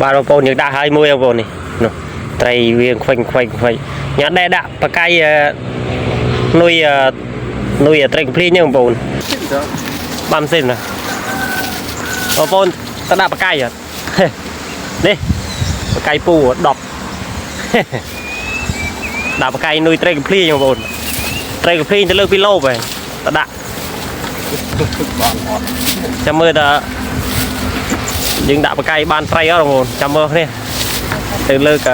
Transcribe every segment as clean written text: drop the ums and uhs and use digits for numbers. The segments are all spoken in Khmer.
បាទបងប្អូនយើងដាក់ហើយមួយបងប្អូននេះនោះត្រីវាខ្វិញខ្វិញខ្វិញញ៉ាំដែរដាក់បកាយអឺនុយអឺនុយត្រីកំភ្លៀងហ្នឹងបងប្អូន បានសិនណាបងប្អូនទៅដាក់បកាយអត់ នេះបកាយពូ10 ដាក់បកាយនុយត្រីកំភ្លៀងបងប្អូនត្រីកំភ្លៀងទៅលើកពីឡូបហ៎ទៅដាក់ បានអត់ ចាំមើលតើយើងដាក់បកាយបានត្រីអត់បងប្អូនចាំមើលគ្នាទៅលើក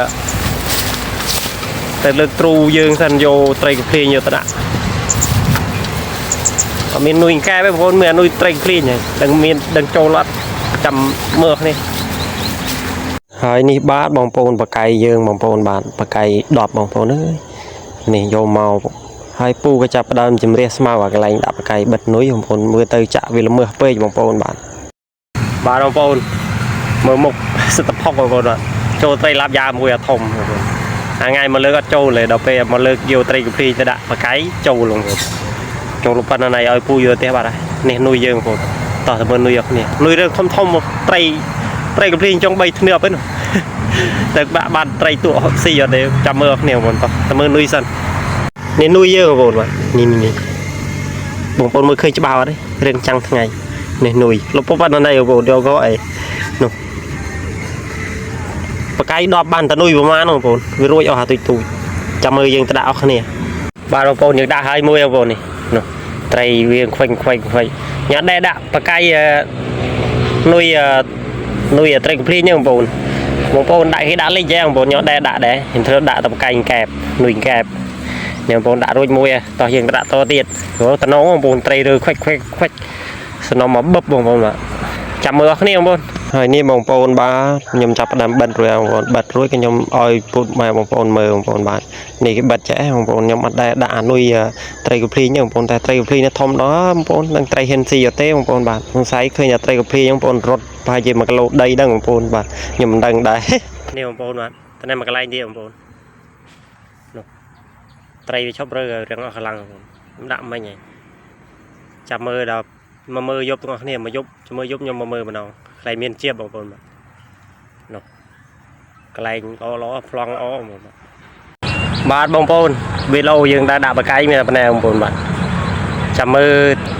ទៅលើកទ្រូយើងសិនយកត្រីកំភ្លៀងយកទៅដាក់អត់មាននុយកែទេបងប្អូនមានអានុយត្រីកំភ្លៀងហើយដឹងមានដឹងចូលអត់ចាំមើលគ្នាហើយនេះបាទបងប្អូនបកាយយើងបងប្អូនបាទបកាយ10បងប្អូនអើយនេះយកមកហើយពូក៏ចាប់ផ្ដើមជំរះស្មៅអាកន្លែងដាក់បកាយបិទនុយបងប្អូនមើលទៅចាក់វាល្មើសពេកបងប្អូនបាទ បាទបងប្អូនមើលមុខ សិទ្ធិផុកបងប្អូនបាទចូលត្រីឡាប់យ៉ាមួយអាធំបងប្អូនអាថ្ងៃមកលើកអត់ចូលទេដល់ពេលមកលើកយកត្រីកាព្រីទៅដាក់បកាយចូលបងប្អូនចូលប៉ុណ្ណាណៃឲ្យពូយកផ្ទះបាត់ហើយនេះនុយយើងបងប្អូនតោះទៅមើលនុយអស់គ្នានុយរឿងធំធំមកត្រីត្រីកាព្រីចុង3ធ្នើបហ្នឹង តែបាក់បានត្រីទក់ស៊ីអត់ទេចាំមើលអស់គ្នាបងប្អូនតោះទៅមើលនុយសិននេះនុយយើងបងប្អូនបាទនេះនេះនេះបងប្អូនមើលឃើញច្បាស់អត់ទេរឿងចាំងថ្ងៃ នេះនុយលុបប៉ុណ្ណេះបងប្អូនយកក៏អីនោះបកាយ10បានតនុយប្រហែលបងប្អូនវារួចអស់អាទូចទូចចាំមើលយើងទៅដាក់អស់គ្នាបាទបងប្អូនយើងដាក់ហើយមួយបងប្អូននេះនោះត្រីវាខ្វិញខ្វិញខ្វិញញ៉ាំដែរដាក់បកាយអឺនុយអឺនុយត្រីកំភ្លៀងហ្នឹងបងប្អូនបងប្អូនដាក់គេដាក់លេខយ៉ាងបងប្អូនញ៉ាំដែរដាក់ដែរខ្ញុំធ្វើដាក់តែបកាយកែបនុយកែបនេះបងប្អូនដាក់រួចមួយតោះយើងដាក់តទៀតព្រោះតំណងបងប្អូនត្រីរើខ្វិចខ្វិចខ្វិច សំណុំមកបឹបបងប្អូនបាទចាំមើលអស់គ្នាបងប្អូនហើយនេះបងប្អូនបាទខ្ញុំចាប់ផ្ដើមបិទរួចបងប្អូនបិទរួចក៏ខ្ញុំឲ្យពុតម៉ែបងប្អូនមើលបងប្អូនបាទនេះគេបិទចេះបងប្អូនខ្ញុំអត់ដែរដាក់អានុយត្រីកភ្លីងទេបងប្អូនតែត្រីកភ្លីងនេះធំដល់បងប្អូននឹងត្រីហ៊ានស៊ីអត់ទេបងប្អូនបាទសង្ស័យឃើញតែត្រីកភ្លីងបងប្អូនរត់ប្រហែលជា1គីឡូដីហ្នឹងបងប្អូនបាទខ្ញុំមិនដឹងដែរនេះបងប្អូនបាទតែនេះមួយកន្លែងទៀតបងប្អូននោះត្រីវាឈប់រើរឿងអស់កម្លាំងបងប្អូនខ្ញុំដាក់មិញហើយចាំមើលដល់ មកមើលយប់ទាំងអស់គ្នាមកយប់ជាមួយយប់ខ្ញុំមកមើលម្ដងកន្លែងមានជាបបងប្អូនបាទនោះកន្លែងល្អល្អប្លង់ល្អបងប្អូនបាទបាទបងប្អូនវីដេអូយើងដែរដាក់បកាយមានតែប៉ុណ្ណេះបងប្អូនបាទចាំមើល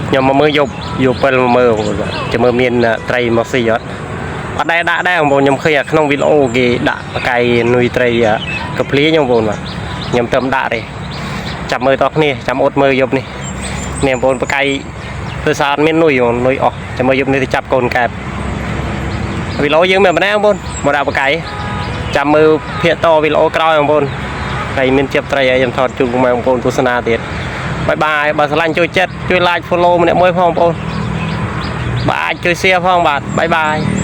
ខ្ញុំមកមើលយប់យប់ពិលមកមើលបងប្អូនបាទចាំមើលមានត្រីមកស៊ីអត់អត់ដែរដាក់ដែរបងប្អូនខ្ញុំឃើញក្នុងវីដេអូគេដាក់បកាយនុយត្រីកាភ្លៀងបងប្អូនបាទខ្ញុំទៅដាក់ទេចាំមើលតគ្នាចាំអត់មើលយប់នេះនេះបងប្អូនបកាយ ព្រោះសារអត់មាននុយបងនុយអស់ចាំមើលយប់នេះទៅចាប់កូនកែបវីដេអូយើងមានប៉ុណ្ណាបងប្អូនមកដាក់បកាយចាំមើលភាគតវីដេអូក្រោយបងប្អូនហើយមានជាបត្រីឲ្យខ្ញុំថតជូនពុកម៉ែបងប្អូនទស្សនាទៀត bye bye បើស្រឡាញ់ជួយចិត្តជួយ like follow ម្នាក់មួយផងបងប្អូនបាទអាចជួយ share ផងបាទ bye bye.